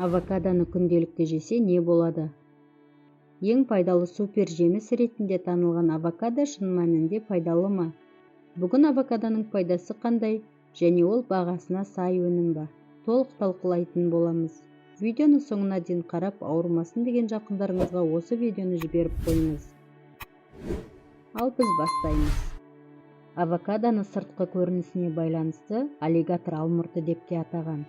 Авокадоны күнделікті жесе не болады? Ең пайдалы супер жеміс ретінде танылған авокадо шын мәнінде пайдалы ма? Бүгін авокадоның пайдасы қандай және ол бағасына сай өнім ба? Толық талқылайтын боламыз. Видеоны соңына дейін қарап, ауырмасын деген жақындарыңызға осы видеоны жіберіп қойыңыз. Ал біз бастаймыз. Авокадоны сыртқы көрінісіне байланысты аллигатор алмұрты деп те атаған.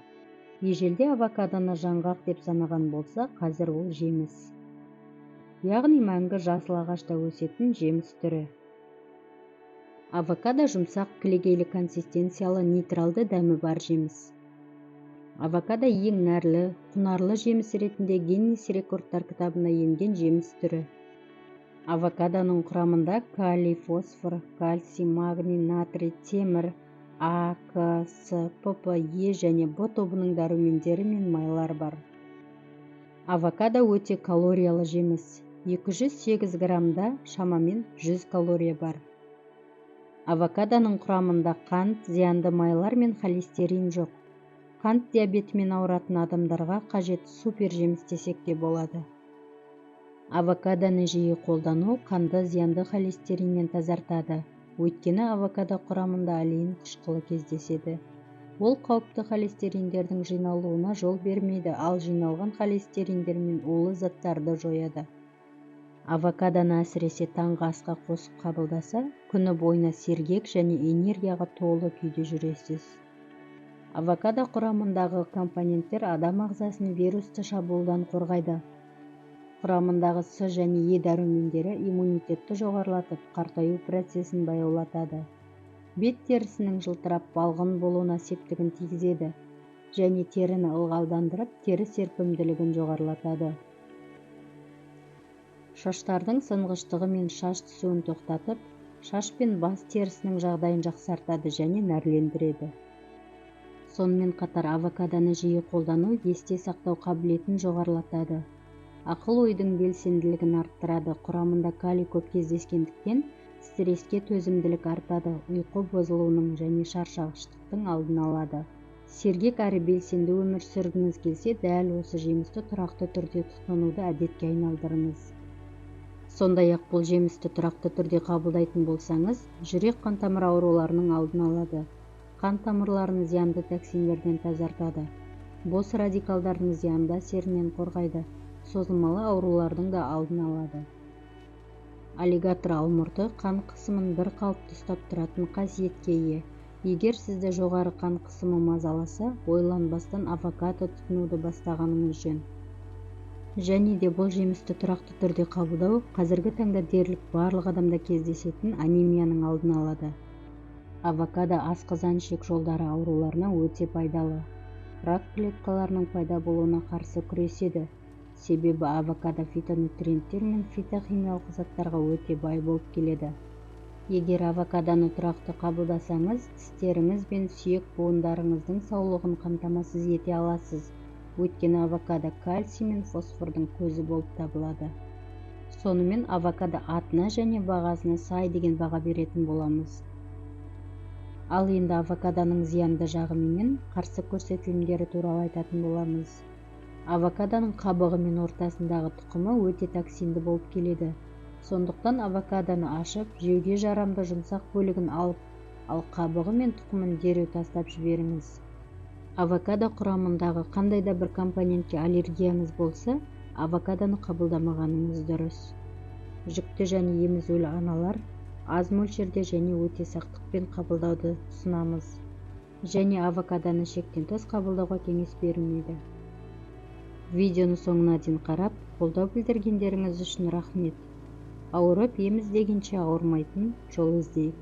Ежелде авокадоны жаңғақ деп санаған болса, қазір ол жеміс. Яғни мәңгі жасыл ағашта өсетін жеміс түрі. Авокадо жұмсақ, кілегейлі консистенциялы, нейтралды дәмі бар жеміс. Авокадо ең нәрлі, құнарлы жеміс ретінде Гиннес рекордтар кітабына енген жеміс түрі. Авокадоның құрамында калий, фосфор, кальций, магний, натрий, темір, А, К, С, ПП, Е және Б тобының дәрумендері мен майлар бар. Авокадо өте калориялы жеміс. 208 граммда шамамен 100 калория бар. Авокадоның құрамында қант, зиянды майлар мен холестерин жоқ. Қант диабетімен ауыратын адамдарға қажет супер жеміс десек те болады. Авокадоны жиі қолдану қанды зиянды холестериннен тазартады. Өйткені авокадо құрамында олеин қышқылы кездеседі. Ол қауіпті холестериндердің жиналуына жол бермейді, ал жиналған холестериндер мен улы заттарды жояды. Авокадоны әсіресе таңғы асқа қосып қабылдаса, күні бойына сергек және энергияға толы күйде жүресіз. Авокадо құрамындағы компоненттер адам ағзасын вирусты шабуылдан қорғайды. Құрамындағы С және Е дәрумендері иммунитетті жоғарылатып, қартаю процесін баяулатады. Бет терісінің жылтырап балғын болуына септігін тигізеді және теріні ылғалдандырып, тері серпімділігін жоғарылатады. Шаштардың сынғыштығы мен шаш түсуін тоқтатып, шаш пен бас терісінің жағдайын жақсартады және нәрлендіреді. Сонымен қатар авокадоны жиі қолдану есте сақтау қабілетін жоғарылатады. Ақыл ойдың белсенділігін арттырады. Құрамында калий көп кездескендіктен стресске төзімділік артады, ұйқы бұзылуының және шаршағыштықтың алдын алады. Сергек әрі белсенді өмір сүргіңіз келсе, дәл осы жемісті тұрақты түрде тұтынуды әдетке айналдырыңыз. Сондай-ақ бұл жемісті тұрақты түрде қабылдайтын болсаңыз, жүрек қан тамыр ауруларының алдын алады. Қан тамырларын зиянды токсиндерден тазартады. Бос радикалдардың зиянды әсерінен қорғайды. Созылмалы аурулардың да алдын алады. Аллигатор алмұрты қан қысымын бір қалыпты ұстап тұратын қасиетке ие. Егер сізді жоғары қан қысымы мазаласа, ойланбастан авокадо тұтынуды бастағаныңыз жөн. Және де бұл жемісті тұрақты түрде қабылдау қазіргі таңда дерлік барлық адамда кездесетін анемияның алдын алады. Авокадо асқазан-ішек жолдары ауруларына өте пайдалы. Рак клеткаларының пайда болуына қарсы күреседі. Себебі авокадо фитонутриенттер мен фитохимиялық заттарға өте бай болып келеді. Егер авокадоны тұрақты қабылдасаңыз, тістеріңіз бен сүйек буындарыңыздың саулығын қамтамасыз ете аласыз. Өйткені авокадо кальций мен фосфордың көзі болып табылады. Сонымен авокадо атына және бағасына сай деген баға беретін боламыз. Ал енді авокадоның зиянды жағы менен қарсы көрсетілімдері туралы айтатын боламыз. Авокадоның қабығы мен ортасындағы тұқымы өте токсинді болып келеді. Сондықтан авокадоны ашып, жеуге жарамды жұмсақ бөлігін алып, ал қабығы мен тұқымын дереу тастап жіберіңіз. Авокадо құрамындағы қандай да бір компонентке аллергияңыз болса, авокадоны қабылдамағаныңыз дұрыс. Жүкті және емізулі аналар аз мөлшерде және өте сақтықпен қабылдауды ұсынамыз. Және авокадоны шектен тыс қабылдауға кеңес берілмейді. Видеоны соңына дейін қарап, қолдау білдіргендеріңіз үшін рахмет. Ауырып ем іздегенше ауырмайтын жол іздейік.